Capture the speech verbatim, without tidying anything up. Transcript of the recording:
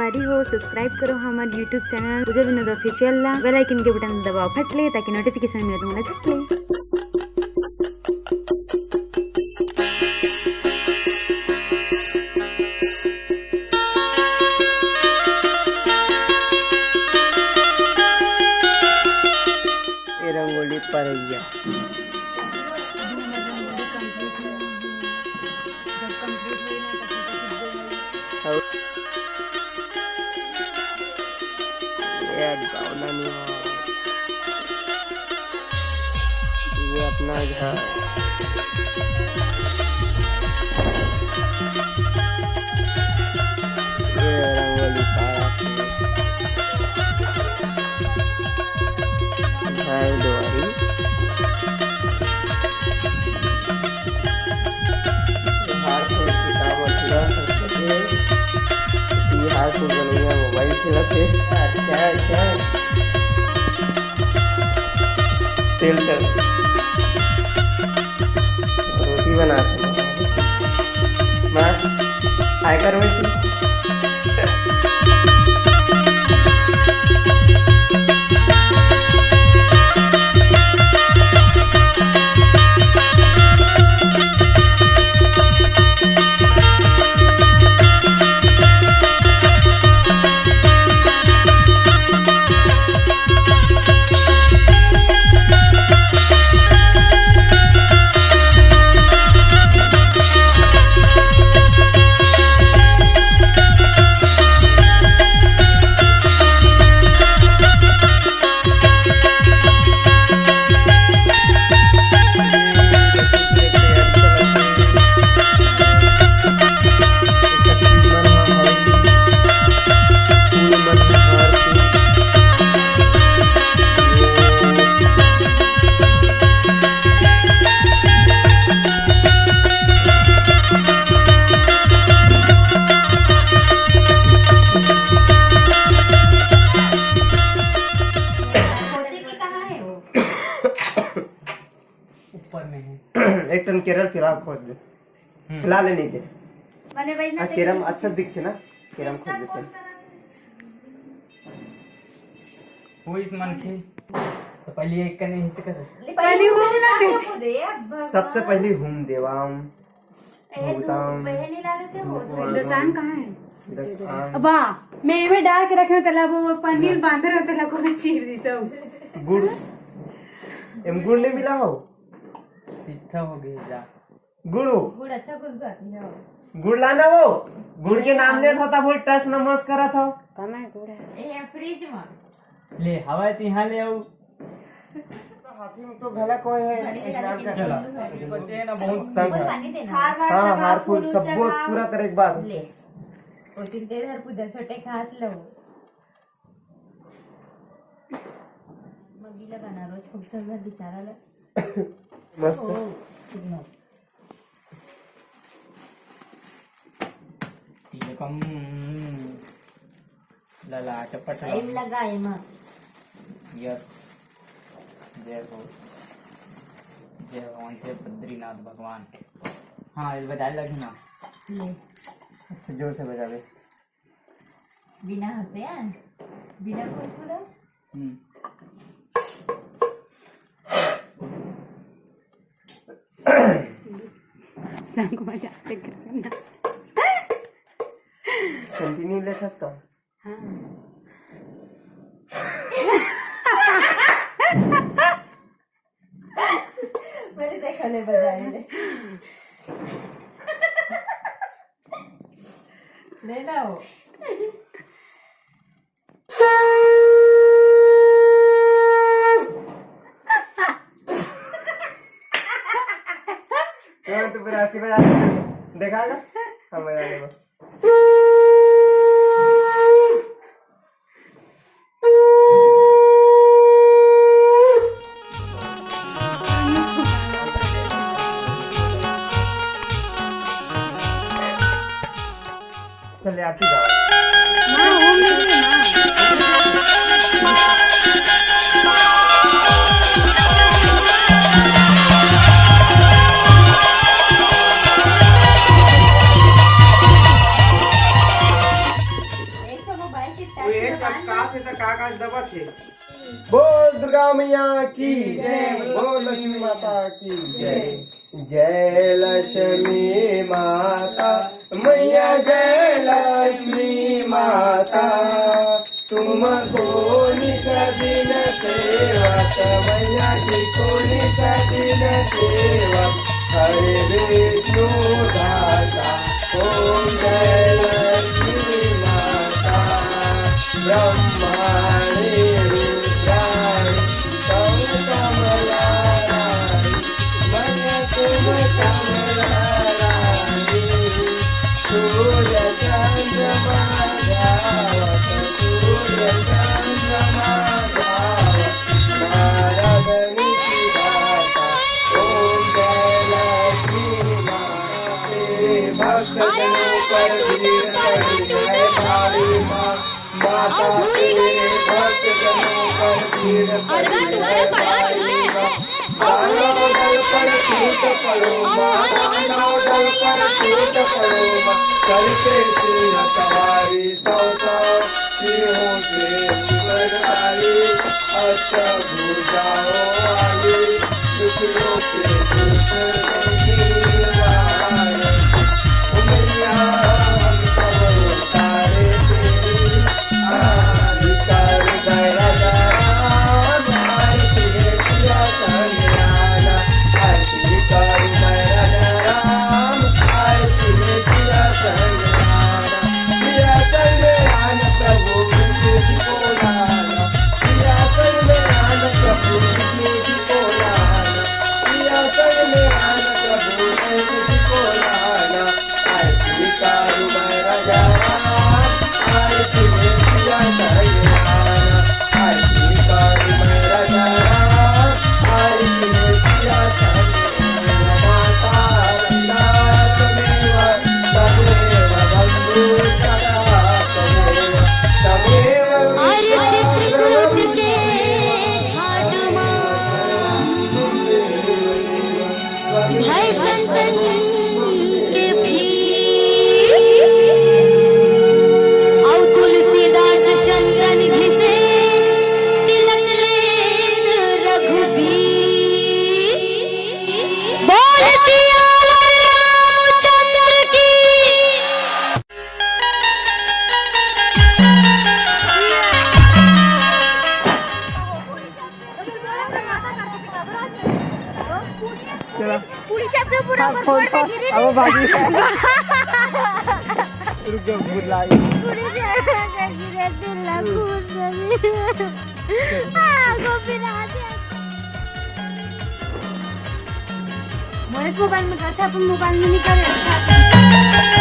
अरे हो, subscribe करो हमर YouTube channel पूजा विनोद official ला, bell icon के button दबाओ फट ले, ताकि notification मिले तुम्हारा झट ले। ए रंगोली परैया। अउ ये गाँव ना नहीं हो। ये अपना घर। ये रंगोली पाया। घर दुआरी। बिहार को किताब और पूरा संस्कृति है। बिहार को बनैया मोबाइल खेलत है। अच्छा, अच्छा। तेल कर। रोटी बना के। माँ, आय कर बेटी। ऊपर में है। एक टन केरल फिलहाल खोज दे। हम्म। फिलहाल नहीं दे। मने बैठना हाँ, चाहिए। केरम अच्छा दिखथे ना, केरम खोज देथे। वो इस मन की तो पहले एक कने हिस्से कर। पहले वो ना दे। सबसे पहले हूम देवाम। ए, तू भूताम। पहले ला लेते हो, तो दसान कहाँ है? दसान। वाह, मैं एमे डाल के रखे हो, तेला वो पनीर ना। बांधे रहो, तेला कोई चीर दी सब। गुड़, एम गुड़ नहीं मिला हो? सीठा हो गई जा। गुड़ हो। गुड़ अच्छा खुशबू आती है। गुड़ लाना हो। गुड़ के नाम लेत हो, तब वो टस नमस करत हो। कम है गुड़ है। ए, फ्रिज में। ले, हवा तिहाँ ले आऊ। हाथी में तो घला कोई है, घड़ी स्नान घड़ी कर। चला। बच्चे हैं ना, बहुत संग है। हार वार हाँ, चढ़ा, हार फूल फूल सब चढ़ा। पूरा करे के बाद। ले। ओ तीन तेरे हर पूजा छोटे के हाथ लो। मगी लगाना रोज खूब सुंदर बेचारा ले। मस्त। ओ, कितना। तिलकम ललाट पटलम। टाइम लगा एमा। यस। जय हो। जय भगवान, जय बद्रीनाथ भगवान। हाँ, ये बजाए लगी ना। ले। अच्छा, जोर से बजावे। बिना हंसे, हाँ? बिना कुरकुरा? हम्म। संग मजाक करना। कंटिन्यू लेखस का? हाँ। मैंने देखा ले बजाए ले। ले लो। तो, तो फिर ऐसी बजा के देखा ना? हाँ, बजा ले बस। चल, आरती गाओ। वो ये चपकात हे त का का दबत हे? बोल दुर्गा मैया की जय, बोल लक्ष्मी माता की जय। जय लक्ष्मी माता, मैया जय लक्ष्मी माता, तुमको नित दिन सेवत, मैया जी को नित दिन सेवत, हरे विष्णु दाता, ओम जय लक्ष्मी माता, ब्रह्माणी रुद्राणी, तुम कमला रानी, मैया तुम कमला रानी, सूर्य चंद्रमा गावत, सूर्य चंद्रमा गावत, नारद मुनि की गाथा, ओम जय लक्ष्मी माँ। तेरे भक्त अरे, जनों पर भीड़ पड़ी है भारी माँ, माता तेरे भक्त जनों पर भीड़ पड़ी है भारी माँ। दानव दल पर टूट पड़ो माँ, दानव दल पर टूट पड़ो माँ, करके सिंह सवारी सौ सौ सिंहों से ऊपर भारी, अष्ट भुजाओं वाली, टुकड़ों के ऊपर बंदी वाली। ओ मैया, हम सब उतारे तेरी, आरती कर दया राम, आरती है सिया कल्याण, आरती कर दया राम, आरती है सिया कल्याण। सिंहासन में आन प्रभु विष्णु जी को लाना, सिंहासन में आन प्रभु विष्णु जी को लाना, सिंहासन में आन प्रभु विष्णु जी को लाना। आरती करूं मैं राजा राम, आरती में सिया कल्याण, आरती करूं मैं राजा राम, आरती में सिया कल्याण। माता रंगा त्वमेव तमेव बंधु सदा त्वमेव, तमेव अरे चित्रकूट के घाट मा भय संतन के भीड़। अउ तुलसीदास चंदन घिसे तिलक लेन रघुबीर। बोल सियावर रामचंद्र की। चला। पूरी छत पे पूरा हाँ, ऊपर फोन फोड़ के गिरी अब भागी। रुक जा, भूत लाई। पूरी छत पे गिरे, दिल ला खून गिरी। हाँ, गोपीनाथ। मोरे मोबाइल में करथे, अपन मोबाइल में नहीं करे।